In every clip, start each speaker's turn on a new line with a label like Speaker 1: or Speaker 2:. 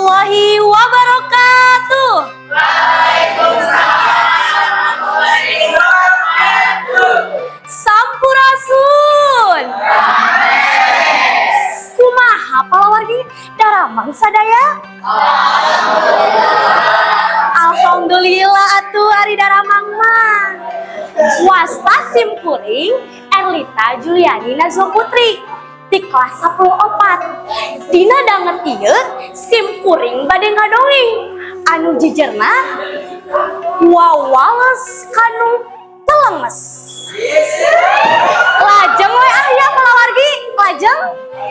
Speaker 1: Warahmatullahi wabarakatuh.
Speaker 2: Waalaikumsalam warahmatullahi wabarakatuh.
Speaker 1: Sampurasun. Kumaha palawargi, daramang sadaya? Alhamdulillah atuh ari daramang mah. Wasta sim kuring Erlita Juliani Nazwa Putri di kelas 10 4. Dina danget ieu sim kuring bade ngadongeng anu jejerna wawales kanu telenges. Lajeng we ah ya, palawargi, lajeng?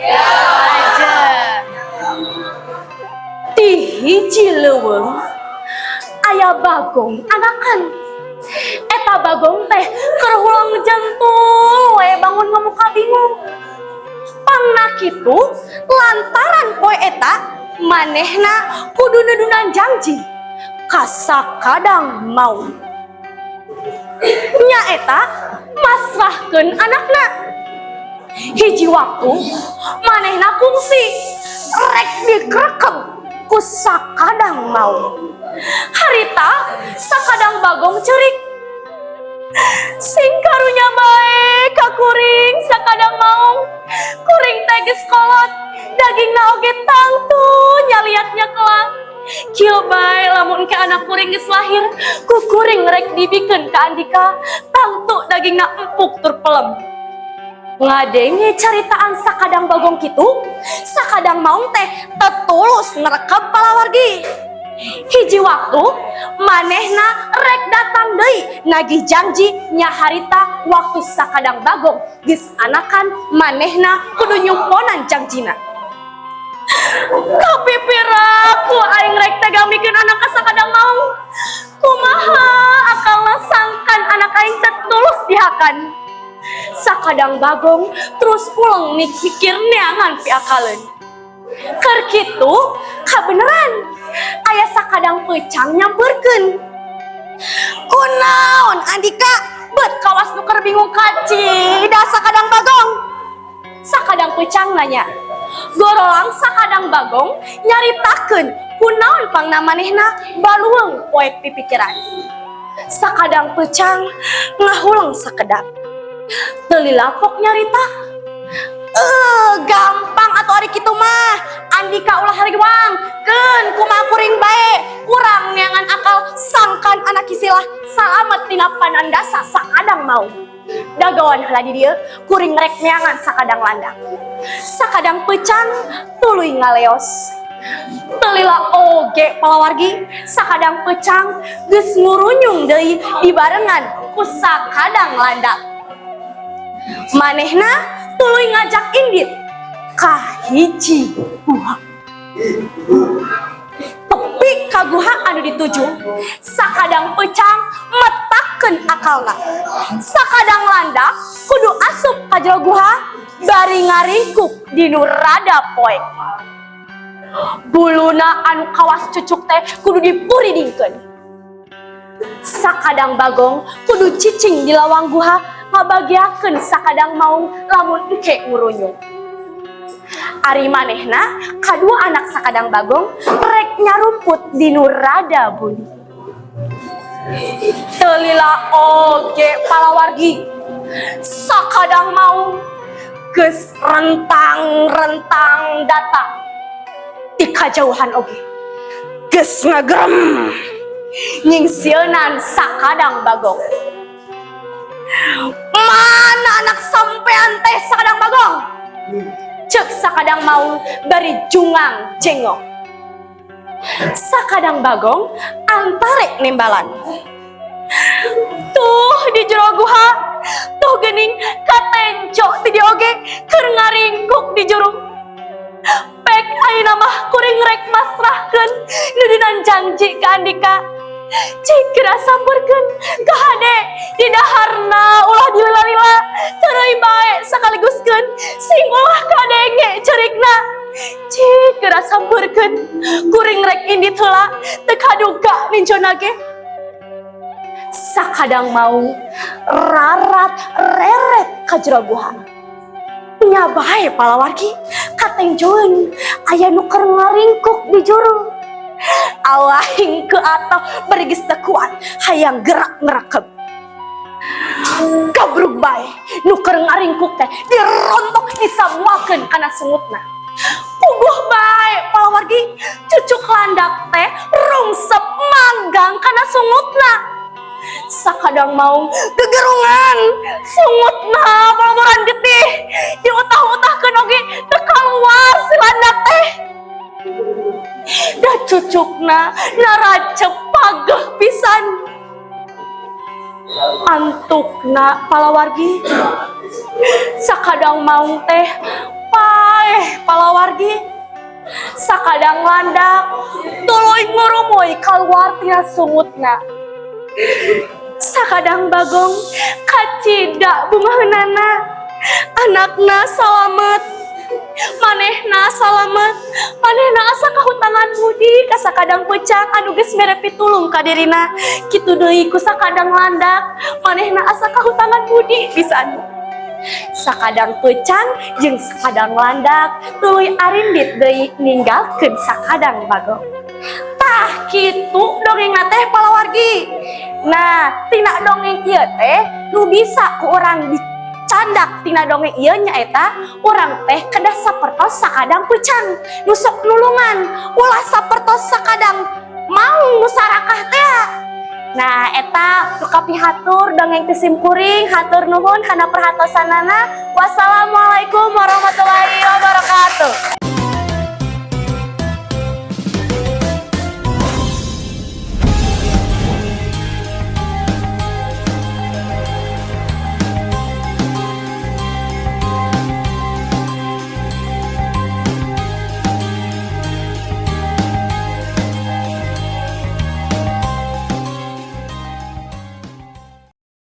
Speaker 1: Lajeng. Di hiji leuweung aya bagong anakan. Eta bagong teh keur huleng jentul we bangun ngamuka bingung. Pangna kitu lantaran poe eta manehna kudu nedunan janji ka Sakadang Maung. Nyaeta masrahkeun anakna. Hiji waktu manehna kungsi rek dikrekep ku Sakadang Maung. Harita Sakadang Bagong cerik. "Sing karunya bae ka kuring, Sakadang Maung. Kuring teh geus kolot, dagingna oge tangtu nyaliatnya kelang. Kieu bae, lamun ke anak kuring geus lahir, ku kuring rek dibikeun ka andika, tangtu dagingna empuk tur pelem." Ngadenge caritaan Sakadang Bagong kitu, Sakadang Maung teh tetulus ngerekeb, palawargi. Hiji waktu manehna rek datang deui nagih janji, nya harita waktu Sakadang Bagong geus anakan, manehna kudu nyumponan jangjina. "Tapi piraku aing rek tega mikeun anak ka Sakadang Maung? Kumaha akalna sangkan anak aing teh tulus dihakan?" Sakadang Bagong terus pulang mikir neangan piakaleun. Keur kitu kabeneran aya Sakadang Peucang nyamperkeun. "Kunaon, Andika bet kawas nu keur bingung kacida Sakadang Bagong?" Sakadang Peucang nanya. Gorolang Sakadang Bagong nyaritakeun kunaon pangna manehna balueung poek pipikiran. Sakadang Peucang ngahuleng sakedap. Teu lilapok nyarita. "Eh, gampang atuh ari kitu mah. Andika ulah hariwang. Keun kumaha kuring bae. Urang neangan akal sangkan anak kisilah salamet tina panandasa Sakadang Maung. Dagawan heula di dieu, kuring rek neangan Sakadang Landak." Sakadang Peucang tuluy ngaleos. Teu lila oge, palawargi, Sakadang Peucang geus ngurunyung deui dibarengan ku Sakadang Landak. Manehna tuluy ngajak indit ka hiji guha. Tepi ka guha anu dituju, Sakadang Peucang metakeun akalna. Sakadang Landak kudu asup ka jero guha bari ngaringkuk di nu rada poek. Buluna anu kawas cucuk teh kudu dipuridingkeun. Sakadang Bagong kudu cicing di lawang guha ngabagiakeun Sakadang Maung lamun engke ngurunyung. Ari manehna kadua anak Sakadang Bagong rek nyarumput di nu rada buni. Teu lila oge, palawargi, Sakadang Maung geus rentang-rentang datang di kajauhan oge. Geus ngagerem nyingsieunan Sakadang Bagong. "Mana anak sampean teh, Sakadang Bagong?" cek Sakadang Maung bari jungang jengok. Sakadang Bagong antarek nembalan. "Tuh di jero guha, tuh geuning katenco ti dieu oge keur ngaringkuk di jero. Pek ayeuna mah kuring rek masrahkeun nudunan janji ka andika. Cik geura sampeurkeun, kahade didaharna, ulah dilila-lila, teureui bae sakaliguskeun, sing ulah kadenge cerikna. Cik geura sampeurkeun, kuring rek indit heula, teu kaduga nincona ge." Sakadang Maung rarat reret ka jero guha. Nya bae, palawargi, katenjoeun aya nu keur ngaringkuk di juru. Allah hingke atau bari geus teu kuat hayang gerak ngerekep. Gabrug bae nu keur ngaringkuk teh dirontok, disamuakeun kana sungutna. Puguh bae, palawargi, cucuk landak teh rungsep manggang kana sungutna. Sakadang maung gegerungan sungutna boloboran getih, diutah-utahkeun oge teu kaluar si landak teh. Da cucukna naracep pageh pisan. Antukna, palawargi, sakadang maung teh paeh, palawargi. Sakadang landak tuluy ngurumuy kaluar tina sungutna. Sakadang bagong kacida bungaheunana. Anakna salamet, manehna salamet. Manehna asa kahutangan budi ka sakadang peucang anu geus mere pitulung ka dirina. Kitu deui ku sakadang landak, manehna asa kahutangan budi pisan. Sakadang peucang jeung sakadang landak tuluy arindit deui ninggalkeun sakadang bagong. Tah, kitu dongeng teh, palawargi. Nah, tina dongeng ieu teh nu bisa ku urang dicandak tina dongeng ieu nyaeta urang teh kedah sapertos sakadang peucang nu sok nulungan, ulah sapertos sakadang maung nu sarakah teh. Nah, eta nu kapihatur dongeng ti simkuring. Hatur nuhun kana perhatosanana. Wassalamualaikum warahmatullahi wabarakatuh.